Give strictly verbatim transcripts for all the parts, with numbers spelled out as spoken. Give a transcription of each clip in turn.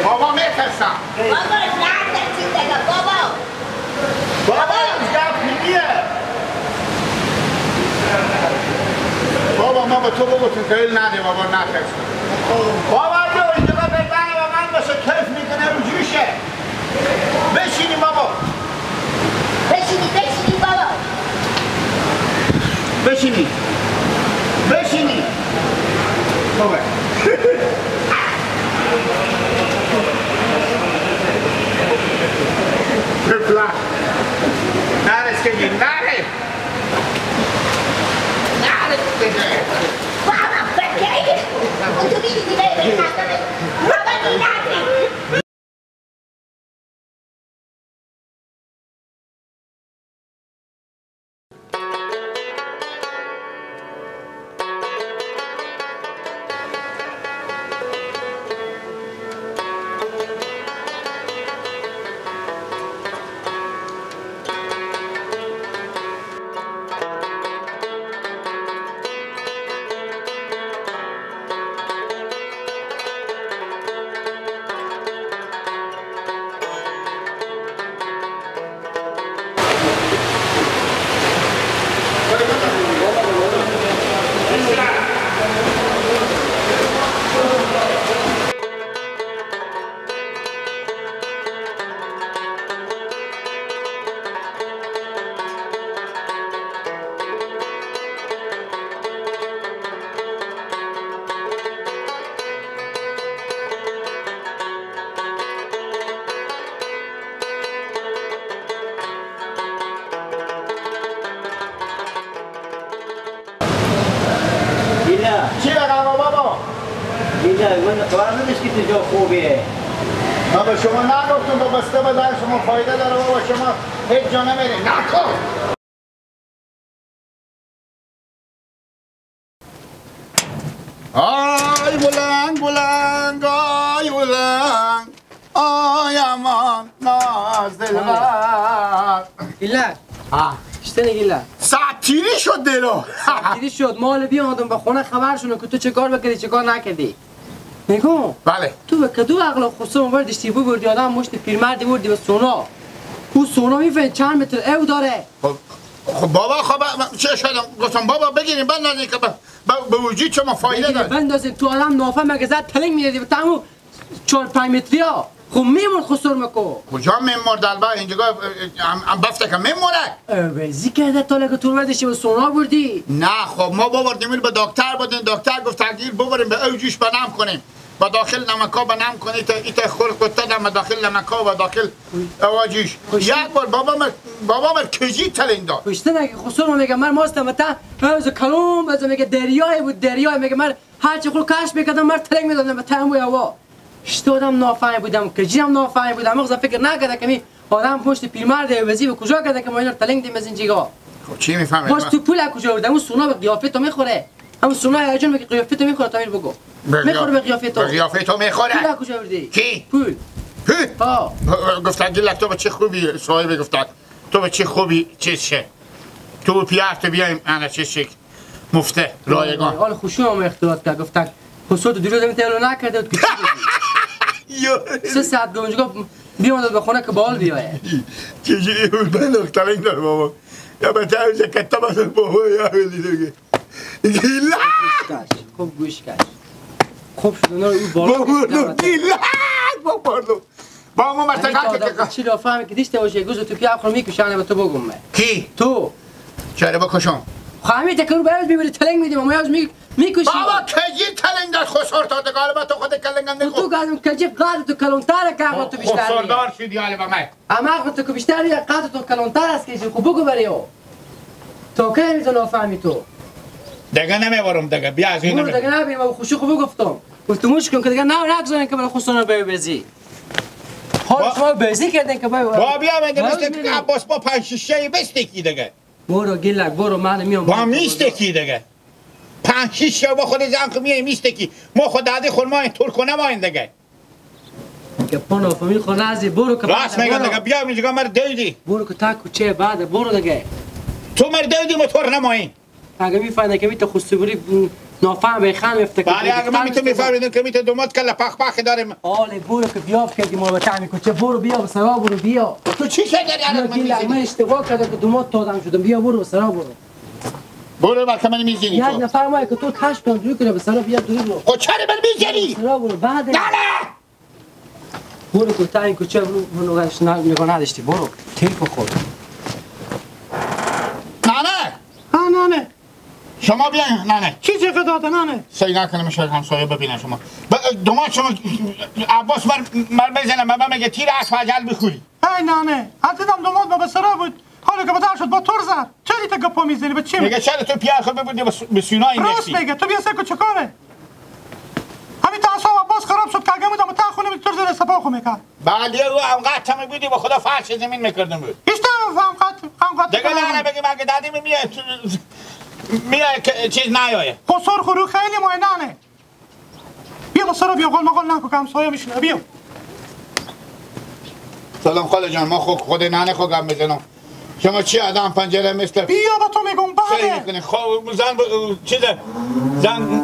بابا می‌ترسم. بابا، نه ترسید دیگه، بابا. بابا، هیچ گپ نیه. بابا، ما به تو بگفتیم که ول نده، بابا، نترس. بابا، جو، اینجا به من، به من باشه، کیف می‌کنه، اونجوری شه. بشینیم بابا. بشینی، بشینی بابا. بشینی. بشینی. بابا. بپلا. نرس که جی، نره. نرس که جی. بابا، بگه. تو می‌دونی، بگه. بابا، نره. گیلک. چی رقم بابا؟ گیلک، من قرار نداشت که تو جا خوبیه. من به شما نگفتم با بسته به در شما فایده داره بابا، شما هیچ جا نمیرین. نکن. آی بلنگ بلنگ، آی بلنگ، آی امان ناز دلبر. گیلک. ها. اشتنی گیلک. ساعت تیری شد دلو. ساعت تیری شد. مال بیاندم به خونه خبر شونم که تو چه کار بکردی، چه کار نکردی. نگو. بله. تو به کدو عقل خسرو بردیشتی ببردی آدم مشت پیرمردی بردی به سونا. او سونا می‌فهمی چند متر او داره. خب، خب بابا، خب، من چه شدم؟ گفتم بابا بگیریم بندازیم که به، به، به وجود شما فایده بگیریم داره. بندازیم، تو آدم نافه مگه زد تلنگ می‌زدی به تمو چهار پنج متری ها. خب میمون خسر مکو. کجا میمورد البته اینجا هم، هم بفته که میموره. اه، وزی کرده تا لگه تور وردشی به سونا بردی. نه خب ما ببردیم به دکتر بدیم، دکتر گفت تغییر ببریم به او جوش بنم کنیم. و داخل نمکا به نم کنه، ایتا، ایتا خور قطه دم داخل نمکا و داخل اواجیش. خوش. یک بار بابا مر، بابا مر کجی تلین داد. پشته نگه خسور ما میگه مر ماستم تا از کلوم، از میگه دریای بود، دریای میگه مر هر چی خور کش میکردم مر تلنگ میدادم به تموی هوا. اشته آدم نافهمی بودم، کجی هم نافهمی بودم، مغز فکر نکرده که می آدم پشت پیرمرد عوضی به کجا کرده که ما اینا تلنگ دیم از این جیگا. خب چی می‌فهمه؟ باز تو پول از کجا بردی؟ اون سونا به قیافه تو می‌خوره. همون سونا هیجان به قیافه تو می‌خوره، تا میر بگو. به قیاف، می‌خوره به قیافه تو. به قیافه تو می‌خوره. پول از کجا بردی؟ کی؟ پول. پول؟ ها. گفتن گیلک تو به چه خوبی صاحب گفتن. تو به چه خوبی چیز شه. تو پیار تو بیایم انا چیز شک. مفته رایگان. حال خوشو هم اختلاط کرد، گفتن خسور تو دیروز هم تهلو نکرده بود که چی بگی؟ یو. سه ساعت گونجگا بیامد به خونه که بال بیایه. چیزی بود، من نقطه داره بابا. یا به تا اونجا کتا بزن بابا، یا ولی دیگه. گیلک. گوش کش. خوب گوش کش. خوب شد، اونا رو او بالا بابا، کشیدن گیلک، بابا، با ما همین مرتکا که آدم که چی را فهمی که دیشته باشه، گوز تو پیاب خور می‌کشانه به تو بگم من. کی؟ تو. چرا بکشم؟ خب همین تکه رو باید می‌بری تلنگ می‌دیم، اما یاز می-، می‌کشی. بابا، کجی تلنگ داد خسار تا دگال با تو خود کلنگم خب نگو. تو گازم کجی قد تو کلانتره که عقل تو بیشتر خسار نیه. دار شدی حالا با من. اما عقل تو که بیشتر نیه، قد تو کلانتر است که خب بگو بری او. تا کی می‌تونی نافهمی تو؟ دگه نمیبرم دگه، بیا از این برو نمی- دگه نبیم، او خوشی خوب گفتم. گفتم موش کن که دگه نه، نگذارن که برای خسار رو ببزی. حال با- شما بزی کردن که بابا. با بیا من باز دمیست می‌ریم. عباس با پنج شیشه بیست کی دگه. برو گیلک، برو، من میام. با میست کی دگه. پنج شیشه با خود زن خو میای میست کی. ما خود دادی خور ما این تور کنه ما این دگه. که پا نافهمی خو نزی، برو که راست بعد میگه برو. دگه، بیا اینجا مر دیدی. برو که تا کوچه بعد، برو دگه. تو مردم دی موتور نمایی. اگه می‌فهمیدن که می‌تونه خسروی نافهم به خان می‌فته که بله، اگه من می‌تونه می‌فهمیدن که می‌تونه دومات کله پخ پخ داریم. آله برو که بیا کردی ما به تعمیر کوچه، برو بیا به سرا برو بیا. تو چی شد داری بیا الان من گیل، من می‌زنی؟ اشتباه کردم که دومات تا آدم شدم، بیا برو به سرا برو. برو بلکه من می‌زنی یک تو. نفر ما که تو تاش کن دوی کنه به سرا بیا دوی برو. خب چرا من می‌زنی؟ سرا برو بعد. نه، نه. برو کوتاه این کوچه برو، منو گشت نه، نگاه نداشتی، برو. تیر بخور. ننه! ها، ننه. شما بیاین، ننه. چی چه قدرت، ننه؟ سعی نکنم شاید همسایه ببینه شما. ب-، دومات شما عباس مر-، مر بزنه، بابا میگه تیر اسب اجل بخوری. ای ننه، حتی دم دومات با به سرا بود. حالا که بدر شد با تور زد. چرا ایتا گپا می‌زنی؟ به چی میگه؟ چرا تو پیار خود ببردی به س-، به سینا راست انداختی؟ میگه. تو بیا سه کوچکانه. همین تا اعصاب عباس خراب شد که اگه بودم تا خونه می تور زده سپا خو می‌کرد. بله، او همقدر تا می‌بودی به خدا فرش زمین می‌کردم بود. اشته همقدر، همقدر دیگه که نه، نه، بگی مگه دادی میاد، میاد که چیز نیایه. خسر خورو خیلی ماینانه. بیا با سرا بیا، غل مغل نکو که همسایه می‌شنه. بیا. سلام خاله جان، ما خو خود ننه خو گپ می‌زنم. شما چی آدم پنجره مثل بیا با تو می‌گم، سعی بله. می‌کنی؟ خب زن ب-، چیز زن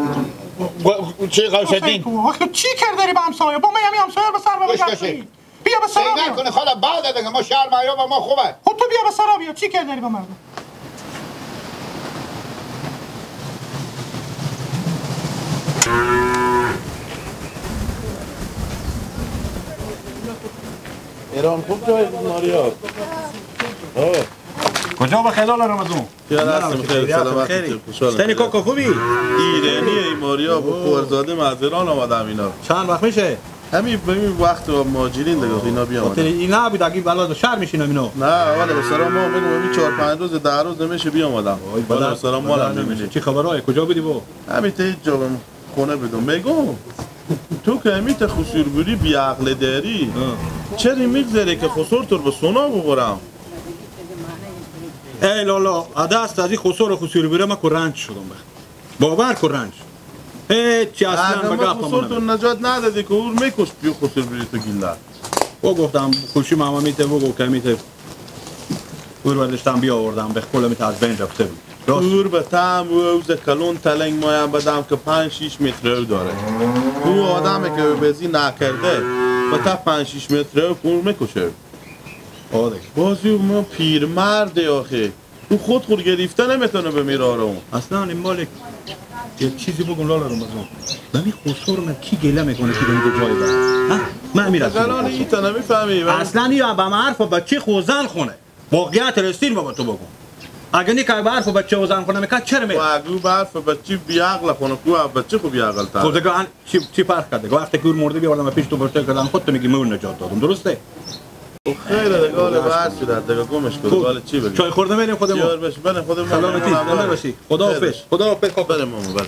گ-، چی غوث الدین؟ آخه چی کار داری با همسایه؟ با من همین همسایه رو به سر بگردونی. بیا به سرا بیا. نکنه خاله، بعد دیگه ما شهر معیار با ما خوبه. خب تو بیا به سرا بیا، چی کار داری با مردم؟ ایران خوب جای بود، ماریا. آه. کجا به خیال رمضان؟ خیال هستم، خیریت، خیری، سلامت خیری. باشی، خوشحال شدم. تنی کاکا خوبی؟ ایرانی ای ماریا، به خوارزاده من از ایران آمدم اینا. چند وقت می‌شه؟ همین، همین وقت با مهاجرین دیگه، اینا بیامدن. خاطر اینا بود، اگه بلا شهر می‌شینم اینا. نه، ولی به سلام ما آمدیم، همین چهار پنج روز، ده روز نمیشه بیامدم. ولی به سلام ما هم نمی‌شه. چی خبرای؟ کجا بودی با؟ همین تا هیچ جا بم-، خونه بدم. میگم، تو که همین تا خسور بوری بی عقل داری. ها. چرا می‌گذاری که خسور تو رو به سونا ببرم؟ ای لالا، ا دست از این خسور و خسور بوره من که رنج شدم بخ. باور کن رنج. هیچ اصلاً اگه به ما گپ خسور تو نمیاد. نجات ندادی که اور می‌کشت بی خسور بوری تو گیلد. او گفتم، خوشی ماما می‌ته بگو که می‌ته. اور برداشتم بیاوردم، به کل می‌ته از بین رفته بود. راست. اور به تم و اوز کلون تلنگ مایم بدم که پنج شیش متر رو داره. او آدمی که به بزی نکرده، به تا پنج شیش متر رو کور می‌کشه. آه دیگه. بازی ما پیرمرده آخه. او خود خود گرفته نمی‌تونه به میرارم. اصلاً این مالک یه چیزی بگم لالا رمضان. من این خسور من کی گله می‌کنه که به این جای بره؟ ها؟ من امیر از زنان این تا نمی‌فهمی. من اصلاً یا به من حرف بچه خوزن خونه. واقعیت رسین بابا تو بگم. اگه نی که به حرف بچه خوزن خونه می‌کنه، چرا می‌ره؟ و اگه به حرف بچه بیعقل خونه، کو بچه خو بیعقل تر. خب دیگه ان-، چی، چی فرق کرده؟ وقتی که اون مرده بیاوردم و پیش تو پرسه کردم، خود تو می‌گی من نجات دادم، درسته؟ خب خیره دیگه، حالا به هر صورت دیگه گمش کن، خب. حالا چی بگم؟ چای خورده می‌ریم خودمون. یار بش، بله خودمون. سلامتی، زنده باشی. خدا حافظ. خیرش. خدا حافظ، خدا حافظ. بله ماما، بله.